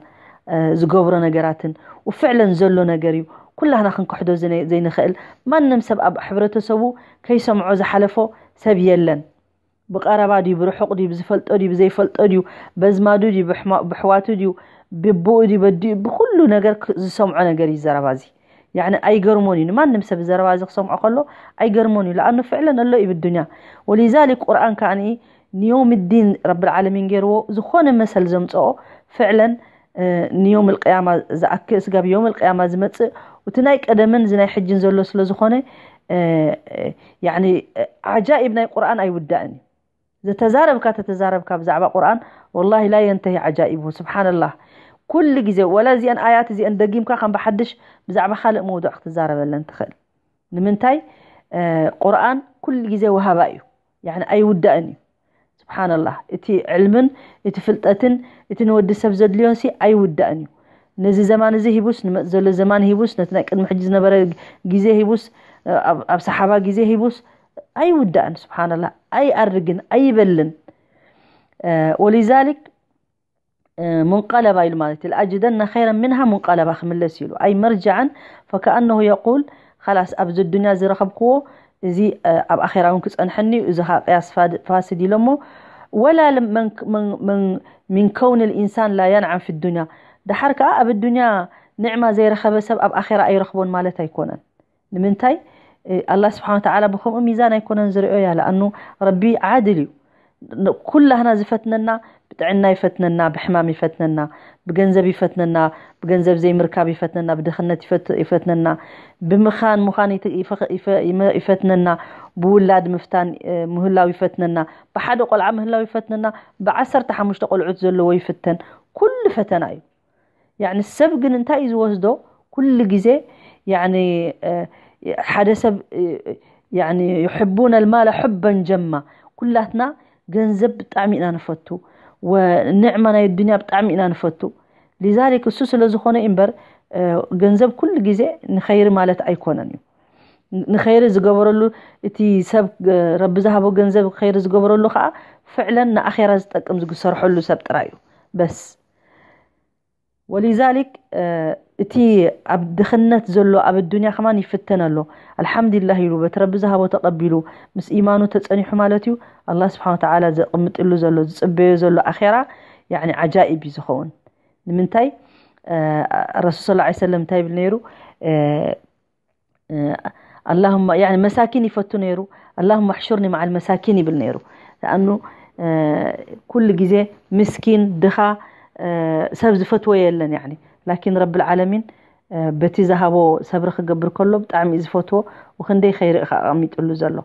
ዝገብሮ ነገራትን ውፍዕለን ዘሎ ነገር እዩ ኩላህና ክንክሕዶ ዘይንኽእል ማንም ሰብ ኣብ ሕብረተሰቡ ከይሰምዖ ዝሓለፎ ሰብ የለን ብቀረባ ድዩ ብርሑቕ ድዩ ብዝፈልጦ ድዩ ብዘይፈልጦ ድዩ በዝማዱ ድዩ ብሕዋቱ ድዩ ብብኡ ድዩ በዲኡ ብኩሉ ነገር ዝሰምዖ ነገር እዩ ዘረባ እዚ ያዕኒ ኣይገርሞን እዩ ንማንም ሰብ ዘረባ እዚ ክሰምዖ ከሎ ኣይገርሞን እዩ ለኣኑ ፍዕለን ኣሎ እዩ ብዱንያ ወሊዛሊክ ቁርኣን ከኣ ንዮም ዲን ረብል ዓለሚን ገይርዎ ዝኾነ መሰል ዘምፅኦ ፍዕለን ንዮም ልቅያማ ዝኣክል ስጋብ ዮም ልቅያማ ዝመፅእ እቲ ናይ ቀደምን እዚ ናይ ሕጅን ዘሎ ስለ ዝኾነ ያኒ ዓጃኢብ ናይ ቁርኣን ኣይውዳእን እዩ። ዘተዛረብካ ተተዛረብካ ብዛዕባ ቁርኣን ወላሂ ላ የንተሂ ዓጃኢቡ። ስብሓንላህ፣ ኩሉ ግዜ ወላ እዚአን ኣያት እዚአን ደጊምካ ከም ብሓድሽ ብዛዕባ ካልእ መውዱዕ ክትዛረበለን ትኽእል። ንምንታይ? ቁርኣን ኩሉ ግዜ ወሃባ እዩ። ያኒ ኣይውዳእን እዩ። ስብሓንላህ፣ እቲ ዕልምን እቲ ፍልጠትን እቲ ንወዲ ሰብ ዘድልዮን ሲ ኣይውዳእን እዩ። ነዚ ዘማን እዚ ሂቡስ፣ ንመጽእ ዘሎ ዘማን ሂቡስ፣ ነቲ ናይ ቅድሚ ሕጂ ዝነበረ ግዜ ሂቡስ፣ ኣብ ሰሓባ ግዜ ሂቡስ ኣይውዳእን። ስብሓንላህ፣ ኣይኣርግን፣ ኣይበልን። ወሊዛሊክ ሙንቀለባ ኢሉ ማለት እዩ። ለኣጅደና ኸይረን ምንሃ ሙንቀለባ ክምለስ ኢሉ ኣይ መርጃዓን ፈከኣነሁ የቁል፣ ኸላስ ኣብዚ ዱንያ ዝረኸብክዎ እዚ ኣብ ኣኼራ እውን ክጸንሐኒ እዩ፣ እዚ ኸዓ ቅያስ ፋስድ ኢሎሞ። ወላ ሚን ከውን ልኢንሳን ላ የንዓም ፊ ዱንያ፣ ደሓር ከዓ ኣብ ዱንያ ኒዕማ ዘይረኸበ ሰብ ኣብ ኣኼራ ኣይረኽቦን ማለት ኣይኮነን። ንምንታይ? ኣላ ስብሓን ወተዓላ ብከምኡ ሚዛን ኣይኮነን ዝሪኦ እያ። ለኣኑ ረቢ ዓድል እዩ። ኩላህና ዝፈትነና፣ ብጥዕና ይፈትነና፣ ብሕማም ይፈትነና፣ ብገንዘብ ይፈትነና፣ ብገንዘብ ዘይምርካብ ይፈትነና፣ ብድኽነት ይፈትነና፣ ብምኻን ምዃን ይፈትነና፣ ብውላድ ምፍታን ምህላው ይፈትነና፣ ብሓደ ቆልዓ ምህላው ይፈትነና፣ ብዓሰርተ ሓሙሽተ ቆልዑት ዘለዎ ይፍተን። ኩሉ ፈተና እዩ። ያኒ ሰብ ግን እንታይ እዩ ዝወስዶ? ኩሉ ግዜ ያኒ ሓደ ሰብ ያኒ ዩሕቡነ ልማለ ሑበን ጀማ፣ ኩላትና ገንዘብ ብጣዕሚ ኢና ንፈቱ፣ ወንዕማ ናይ ዱንያ ብጣዕሚ ኢና ንፈቱ። ሊዛሊክ እሱ ስለ ዝኾነ እምበር ገንዘብ ኩሉ ግዜ ንኸይሪ ማለት ኣይኮነን እዩ። ንኸይሪ ዝገበረሉ፣ እቲ ሰብ ረቢ ዝሃቦ ገንዘብ ኸይሪ ዝገበረሉ ከዓ ፍዕለን ንኣኼራ ዝጠቅም ዝሰርሐሉ ሰብ ጥራይ እዩ። በስ ወሊዛሊክ እቲ ኣብ ድኽነት ዘሎ ኣብ ዱንያ ከማን ይፍተን ኣሎ። ኣልሓምዱሊላህ ኢሉ በቲ ረቢ ዝሃቦ ተቐቢሉ ምስ ኢማኑ ተጸኒሑ ማለት እዩ። ኣላህ ስብሓን ወተዓላ ዘቕምጥሉ ዘሎ ዝጽበዮ ዘሎ ኣኼራ ያኒ ዓጃኢብ እዩ ዝኸውን። ንምንታይ? ረሱል ስ ሰለም እንታይ ይብል ነይሩ? ኣላሁማ ያኒ መሳኪን ይፈቱ ነይሩ። ኣላሁማ ኣሕሹርኒ መዓል መሳኪን ይብል ነይሩ። ለኣኑ ኩሉ ግዜ ምስኪን ድኻ ሰብ ዝፈትዎ የለን። ያኒ ላኪን ረብል ዓለሚን በቲ ዝሃቦ ሰብሪ ክገብር ከሎ ብጣዕሚ እዩ ዝፈትዎ። ወክንደይ ኸይሪ እዩ ኣቐሚጥሉ ዘሎ።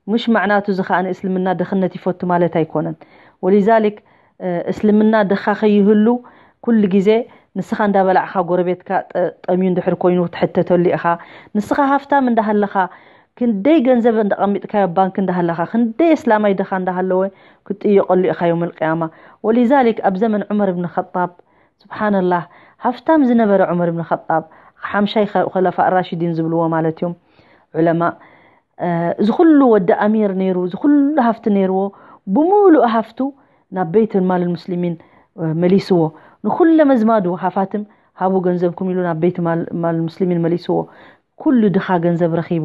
ሙሽ ማዕናቱ እዚ ኸኣ ንእስልምና ድኽነት ይፈቱ ማለት ኣይኮነን። ወሊዛሊክ እስልምና ድኻ ከይህሉ ኩሉ ግዜ ንስኻ እንዳበላዕኻ ጎረቤትካ ጠምዩ እንድሕር ኮይኑ ትሕተተሉ ኢኻ። ንስኻ ሃፍታም እንዳሃለኻ ክንደይ ገንዘብ እንዳቐሚጥካዮ ኣብ ባንክ እንዳሃለኻ ክንደይ እስላማይ ድኻ እንዳሃለወ ክትጥየቐሉ ኢኻ የውመል ቅያማ። ወሊዛሊክ ኣብ ዘመን ዑመር ብን ኸጣብ ስብሓንላህ ሃፍታም ዝነበረ ዑመር ብን ኸጣብ ሓምሻይ ኸለፋእ ራሽዲን ዝብልዎ ማለት እዮም ዑለማ። እዚ ኩሉ ወዲ ኣሚር ነይሩ፣ እዚ ኩሉ ሃፍቲ ነይርዎ፣ ብምሉእ ሃፍቱ ናብ ቤይት ማል ሙስሊሚን መሊስዎ። ንኩለ መዝማዱ ሃፋትም ሃቡ ገንዘብኩም ኢሉ ናብ ቤይት ማል ሙስሊሚን መሊስዎ። ኩሉ ድኻ ገንዘብ ረኺቡ፣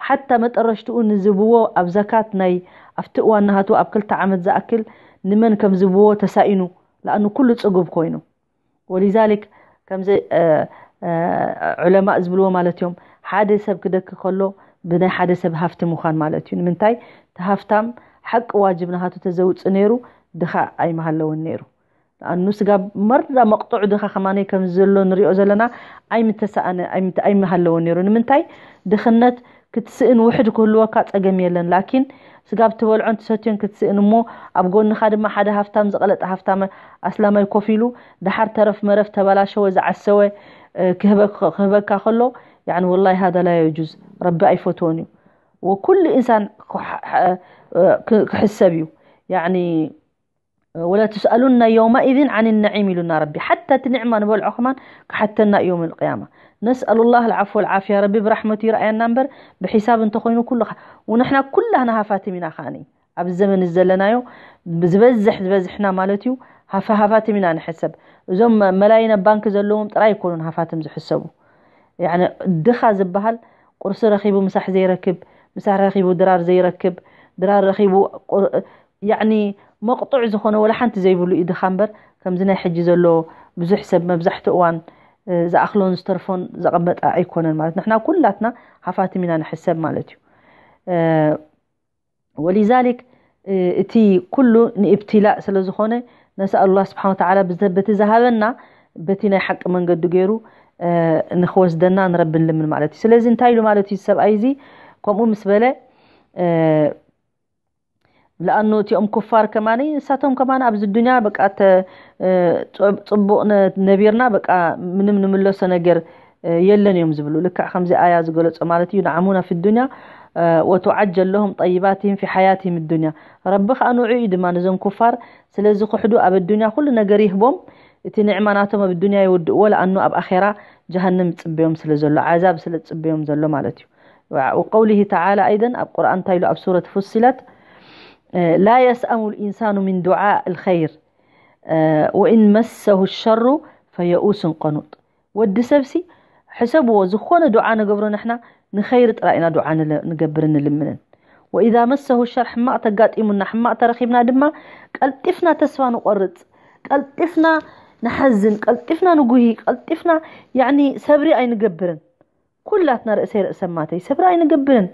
ሓታ መጠረሽትኡ ንዝብዎ ኣብ ዘካት ናይ ኣብቲ እዋን ናሃቱ ኣብ ክልተ ዓመት ዝኣክል ንመን ከም ዝብዎ ተሳኢኑ፣ ለኣኑ ኩሉ ጽጉብ ኮይኑ። ወሊዛሊክ ከምዚ ዑለማእ ዝብልዎ ማለት እዮም፣ ሓደ ሰብ ክደኪ ከሎ ብናይ ሓደ ሰብ ሃፍቲ ምዃን ማለት እዩ። ንምንታይ? እቲ ሃፍታም ሓቂ ዋጅብ ናሃቱ ተዘውፅእ ነይሩ፣ ድኻ ኣይምሃለውን ነይሩ። ንኣኑ ስጋብ መራ መቕጡዕ ድኻ ከማነይ ከምዚ ዘሎ ንሪኦ ዘለና ኣይምተሰኣነ ኣይምሃለውን ነይሩ። ንምንታይ? ድኽነት ክትስእን ውሕድ ክህልወካ ጸገም የለን። ላኪን ስጋብ ትበልዖን ትሰትዮን ክትስእን እሞ ኣብ ጎንኻ ድማ ሓደ ሃፍታም ዝቐለጠ ሃፍታም ኣስላማይ ኮፍ ኢሉ ደሓር ተረፍ መረፍ ተበላሸወ ዝዓሰወ ክህበካ ከሎ ያኒ ወላሂ ሃዳ ላ የጁዝ ረቢ ኣይፈትዎን እዩ። ወኩሉ ኢንሳን ክሕሰብ እዩ ያኒ ወለቱስኣሉና የውመኢዝን ዓን ነዒም ኢሉና ረቢ። ሓታ እቲ ኒዕማ ንበልዖ ከማን ክሓተና እዩ የውመል ቅያማ። ነስኣሉ ላህ ልዓፍወ ልዓፍያ። ረቢ ብራሕመቱ ይርኣየና እምበር ብሒሳብ እንተኾይኑ ኩሉ ንሕና ኩላህና ሃፋትም ኢና። ከዓኒ ኣብዚ ዘመን እዚ ዘለናዮ ዝበዝሕ ዝበዝሕና ማለት እዩ ሃፋ ሃፋትም ኢና ንሕሰብ። እዞም መላይን ኣብ ባንክ ዘለዎም ጥራይ ኣይኮኑን ሃፋትም ዝሕሰቡ። ያኒ ድኻ ዝበሃል ቁርሲ ረኺቡ ምሳሕ ዘይረክብ፣ ምሳሕ ረኺቡ ድራር ዘይረክብ፣ ድራር ረኺቡ ያኒ መቕጡዕ ዝኾነ ወላ ሓንቲ ዘይብሉ እዩ ድኻ እምበር ከምዚ ናይ ሕጂ ዘሎ ብዙሕ ሰብ መብዛሕትኡ እዋን ዝኣኽሎን ዝተርፎን ዘቐመጠ ኣይኮነን ማለት ንሕና ኩላትና ሃፋትም ኢና ንሕሰብ ማለት እዩ። ወሊዛሊክ እቲ ኩሉ ንእብትላእ ስለ ዝኾነ ነስኣሉላህ ስብሓን ወተዓላ በቲ ዝሃበና በቲ ናይ ሓቂ መንገዲ ገይሩ ንክወስደና ንረቢ ንልምን ማለት እዩ። ስለዚ እንታይ ኢሉ ማለት እዩ ሰብኣይ እዚ ከምኡ ምስ በለ ለኣኑ እቲኦም ኩፋር ከማኒ ንሳቶም ከማኒ ኣብዚ ዱንያ በቃ ተ- እ፣ ጽ- ጽቡቕ ነ- ነቢርና በቃ ምንም ንምለሶ ነገር እ፣ የለን እዮም ዝብሉ። ልክዕ ከምዚ ኣያ ዝገለጾ ማለት እዩ። ينعمون في الدنيا وتعجل لهم طيباتهم في حياتهم الدنيا. ረቢ ከዓ ንዑ እዩ ድማ ነዞም ኩፋር ስለዚ ክሕዱ ኣብ ኣዱንያ ኩሉ ነገር ይህቦም። እቲ ንዕማ ናቶም ኣብ ኣዱንያ ይውድእዎ ለኣኑ ኣብ ኣኼራ ጀሃንም ይጽበዮም ስለ ዘሎ ዓዛብ ስለ ዝጽበዮም ዘሎ ማለት እዩ። وقوله تعالى أيضا ኣብ ቁርኣን እንታይ ኢሉ ኣብ ሱረት ፉሲለት لا يسأم الإنسان من دعاء الخير وإن مسه الشر فيئوس قنوط. ወዲ ሰብሲ ሕሰብዎ ዝኾነ ዱዓ ንገብሮ ንሕና ንኸይር ጥራይ ኢና ዱዓ ንገብርን ንልምንን። وإذا مسه الشر ሕማቕ ተጋጢሙና ሕማቕ ተረኺብና ድማ ቀልጢፍና ተስፋ ንቆርጽ፣ ቀልጢፍና ንሓዝን፣ ቀልጢፍና ንጉሂ፣ ቀልጢፍና ያኒ ሰብሪ ኣይንገብርን። ኩላትና ርእሰይ ርእሰ ማተይ ሰብሪ ኣይንገብርን።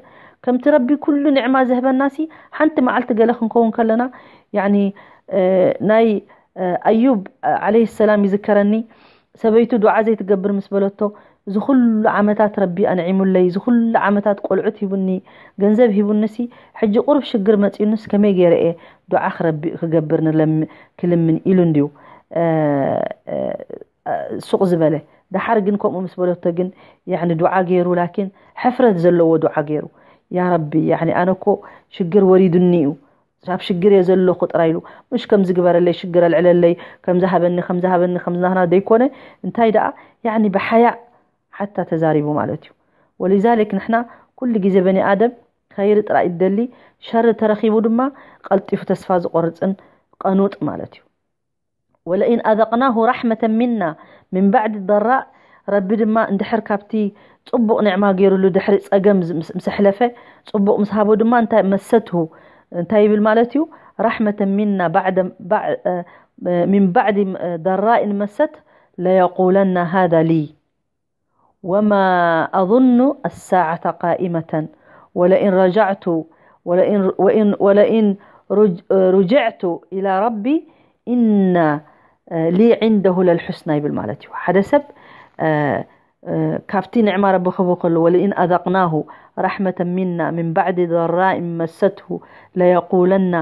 ከምቲ ረቢ ኩሉ ኒዕማ ዝህበናሲ ሓንቲ መዓልቲ ገለ ክንከውን ከለና ያኒ ናይ ኣዩብ ዓለይሂ ሰላም ይዝከረኒ። ሰበይቱ ዱዓ ዘይትገብር ምስ በለቶ እዚ ኩሉ ዓመታት ረቢ ኣንዒሙለይ እዚ ኩሉ ዓመታት ቆልዑት ሂቡኒ ገንዘብ ሂቡኒሲ ሕጂ ቁሩብ ሽግር መፂኡንስ ከመይ ገይረ እየ ዱዓ ክረቢ ክገብር ንለም ክልምን ኢሉ እንድዩ ሱቕ ዝበለ። ደሓር ግን ከምኡ ምስ በለቶ ግን ያኒ ዱዓ ገይሩ ላኪን ሕፍረት ዘለዎ ዱዓ ገይሩ። ያ ረቢ ያኒ ኣነ እኮ ሽግር ወሪዱኒ እዩ ኣብ ሽግር እየ ዘለኹ ጥራይ ኢሉ። ምሽ ከምዚ ግበረለይ ሽግር ኣልዕለለይ ከምዚ ሃበኒ ከምዚ ሃበኒ ከምዚ ናህና ዘይኮነ እንታይ ደኣ ያኒ ብሓያእ ሓታ ተዛሪቡ ማለት እዩ። ወሊዛሊክ ንሕና ኩሉ ግዜ በኒ ኣደም ኸይሪ ጥራይ ይደሊ ሸሪ ተረኺቡ ድማ ቀልጢፉ ተስፋ ዝቆርፅን ቀኑጥ ማለት እዩ። ولئن أذقناه رحمة منا من بعد ضراء ረቢ ድማ እንድሕር ካብቲ ፅቡቕ ኒዕማ ገይሩሉ ድሕሪ ፀገም ምስ ኣሕለፈ ፅቡቕ ምስ ሃቦ ድማ እንታይ መሰትሁ እንታይ ይብል ማለት እዩ رحمة منا بعد من بعد ضراء مسته ليقولن هذا لي وما أظن الساعة قائمة ولئن رجعت ولئن ولئن ولئن رجعت إلى ربي إن لي عنده للحسنى ይብል ማለት እዩ ሓደ ሰብ ካብቲ ንዕማ ረቢ ክህቦ ከሎ ولئن أذقناه رحمة منا من بعد ضراء مسته ليقولن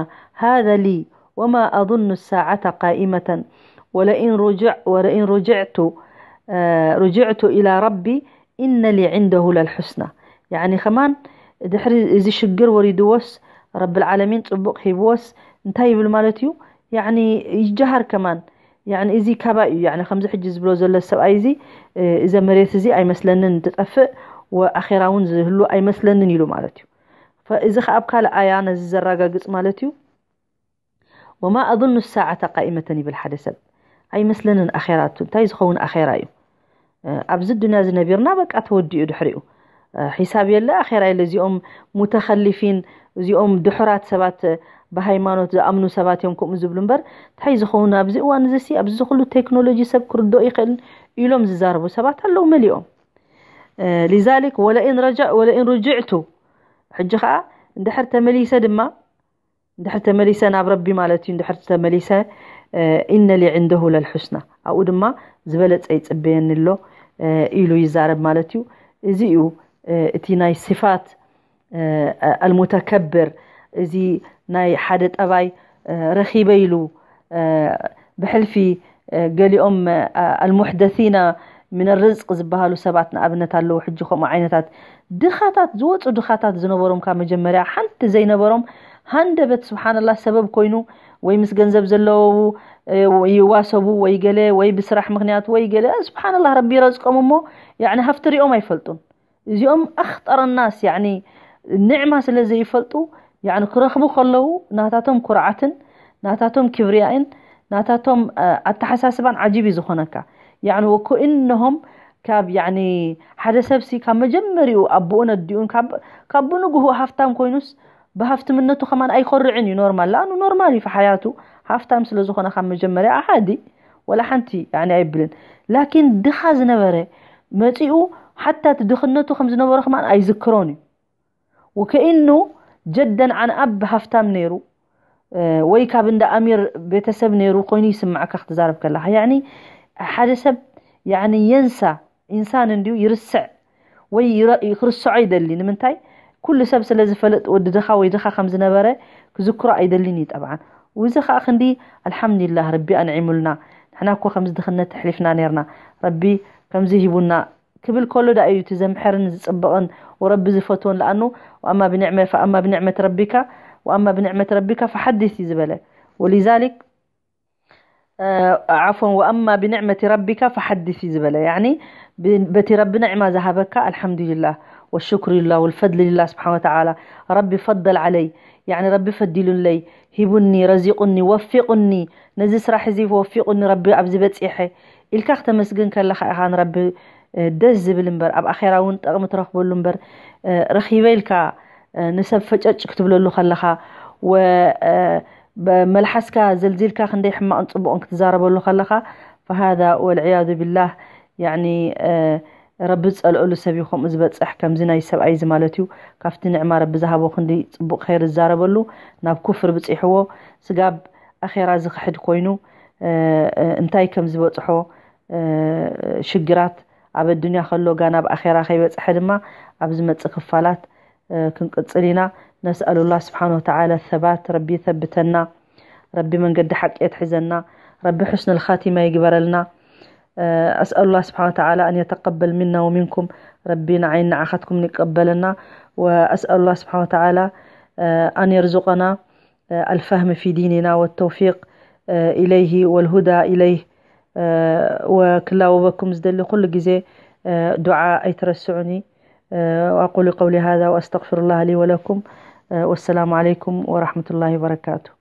هذا لي وما أظن الساعة قائمة ولئن رجع ولئن رجعت رجعت إلى ربي إن لي عنده للحسنى يعني ከማን ድሕሪ እዚ ሽግር ወሪድዎስ ረቢ العالمين ፅቡቕ ሂብዎስ እንታይ ይብል ማለት እዩ يعني ይጀሃር ከማን يعني እዚ ካባይ እዩ يعني ከምዚ ሕጂ ዝብሎ ዘሎ ሰብኣይ እዚ እዘ መሬት እዚ ኣይመስለንን ትጠፍእ ወኣኼራ እውን ዝህሉ ኣይመስለንን ኢሉ ማለት እዩ። እዚ ከኣ ኣብ ካልእ ኣያ ነዚ ዘረጋግጽ ማለት እዩ። وما أظن الساعة قائمة ይብል ሓደ ሰብ ኣይመስለንን ኣኼራ እንታይ ዝኸውን ኣኼራ እዩ። ኣብዚ ዱንያ ዝነቢርና በቃ ተወዲኡ ድሕሪኡ ሒሳብ የለ ኣኼራ የለ እዚኦም ሙተኸሊፊን እዚኦም ድሑራት ሰባት ብሃይማኖት ዝኣምኑ ሰባት እዮም ከምኡ ዝብሉ እምበር እንታይ ዝኸውን ኣብዚ እዋን እዚ ሲ ኣብዚ ኩሉ ቴክኖሎጂ ሰብ ክርድኦ ይኽእልን ኢሎም ዝዛረቡ ሰባት ኣለዉ መሊኦም ሊዛሊክ ወለኢን ረጃ ወለኢን ርጅዕቱ ሕጂ ከዓ እንድሕር ተመሊሰ ድማ እንድሕር ተመሊሰ ናብ ረቢ ማለት እዩ እንድሕር ተመሊሰ ኢነ ሊ ዕንደሁ ለልሑስና ኣብኡ ድማ ዝበለፀ ይፅበየኒ ኣሎ ኢሉ ይዛረብ ማለት እዩ። እዚ እዩ እቲ ናይ ስፋት ኣልሙተከብር እዚ ናይ ሓደ ጠባይ ረኺበ ኢሉ ብሕልፊ ገሊኦም ኣልሙሕደሲና ምን ርዝቅ ዝበሃሉ ሰባት ንኣብነት ኣለዉ ሕጂ ከምኡ ዓይነታት ድኻታት ዝወፁ ድኻታት ዝነበሮም ካብ መጀመርያ ሓንቲ ዘይነበሮም ሃንደበት ስብሓንላ ሰበብ ኮይኑ ወይ ምስ ገንዘብ ዘለዉ ይዋሰቡ ወይ ገለ ወይ ብስራሕ ምክንያት ወይ ገለ ስብሓንላ ረቢ ይረዝቆም እሞ ያኒ ሃፍቲ ሪኦም ኣይፈልጡን እዚኦም ኣኽጠረ ናስ ያኒ ንዕማ ስለ ዘይፈልጡ ያኒ ክረኽቡ ከለዉ ናታቶም ኩርዓትን ናታቶም ክብርያእን ናታቶም ኣተሓሳስባን ዓጂብ እዩ ዝኾነካ ያኒ ወኮእነሆም ካብ ያኒ ሓደ ሰብሲ ካብ መጀመሪኡ ኣቦኡን ኣዲኡን ካብ ብንግሁ ሃፍታም ኮይኑስ ብሃፍትምነቱ ከማን ኣይኮርዕን እዩ ኖርማል ለኣኑ ኖርማል እዩ ሓያቱ ሃፍታም ስለ ዝኾነ ካብ መጀመርያ ኣሓዲ ወላ ሓንቲ ያኒ ኣይብልን ላኪን ድኻ ዝነበረ መፂኡ ሓታ እቲ ድኽነቱ ከም ዝነበሮ ከማን ኣይዝክሮን እዩ ወከኢኑ ጀደን ዓን ኣብ ሃፍታም ነይሩ ወይ ካብ እንዳ ኣሚር ቤተሰብ ነይሩ ኮይኑ ይስምዓካ ክትዛረብ ከለካ ያኒ ሓደ ሰብ ያኒ የንሳ ኢንሳን እንድዩ ይርስዕ ወይ ይረ- ክርስዖ ይደሊ ንምንታይ ኩሉ ሰብ ስለ ዝፈልጥ ወዲ ድኻ ወይ ድኻ ከም ዝነበረ ክዝክሮ ኣይደልን እዩ። ጠብዓን እዚ ከዓ ክንዲ ኣልሓምዱሊላህ ረቢ ኣንዒሙልና። ንሕና እኮ ከምዚ ድኽነት ተሕሊፍና ነርና፣ ረቢ ከምዚ ሂቡና ክብል ከሎ ዳ እዩ እቲ ዘምሕርን ዝፅብቕን ወረቢ ዝፈትዎን። ለኣኑ ወኣማ ብንዕመ ፈኣማ ብንዕመት ረቢካ ወኣማ ብንዕመት ረቢካ ፈሓዲስ እዩ ዝበለ። ወሊዛሊክ ዓፎን ወኣማ ብንዕመቲ ረቢካ ፈሓዲስ እዩ ዝበለ። ያኒ በቲ ረቢ ንዕማ ዝሃበካ ኣልሓምዱሊላህ ወሽክሩ ሊላህ ወልፈድል ሊላህ ስብሓን ወተዓላ። ረቢ ፈደል ዓለይ፣ ያኒ ረቢ ፈዲሉለይ፣ ሂቡኒ፣ ረዚቁኒ፣ ወፊቁኒ፣ ነዚ ስራሕ እዚ ወፊቁኒ ረቢ ኣብዚ በፂሐ ኢልካ ክተመስግን ከለካ ኢኻ ንረቢ ደስ ዝብል እምበር ኣብ ኣኼራ እውን ጠቕሚ ትረኽበሉ እምበር ረኺበ ኢልካ ንሰብ ፈጨጭ ክትብለሉ ከለኻ መልሓስካ ዘልዚልካ ክንደይ ሕማቕን ፅቡቕን ክትዛረበሉ ከለኻ ፈሃዛ ወልዕያዙ ቢላህ ያኒ ረቢ ዝፀልአሉ ሰብ እዩ ከምኡ ዝበፅሕ። ከምዚ ናይ ሰብኣይ እዚ ማለት እዩ። ካብቲ ንዕማ ረቢ ዝሃቦ ክንዲ ፅቡቕ ኸይር ዝዛረበሉ ናብ ኩፍር ብፂሕዎ ስጋብ ኣኼራ ዝኽሕድ ኮይኑ እንታይ ከም ዝበፅሖ ሽግራት ኣብ ኣዱንያ ከሎ ጋና ኣብ ኣኼራ ከይበፅሐ ድማ ኣብ ዝመፅእ ክፋላት ክንቅፅል ኢና። ነስኣሉላህ ስብሓን ወተዓላ ሰባት ረቢ ይተብተና፣ ረቢ መንገዲ ሓቂ የትሕዘና፣ ረቢ ሑስኑል ኻቲማ ይግበረልና። أسأل الله سبحانه وتعالى أن يتقبل منا ومنكم ربي نعين نعختكم نقبلنا وأسأل الله سبحانه وتعالى أن يرزقنا الفهم في ديننا والتوفيق إليه والهدى إليه وكلا وبكم زدلي كل جزي دعاء أيترسعني وأقول قولي هذا وأستغفر الله لي ولكم والسلام عليكم ورحمة الله وبركاته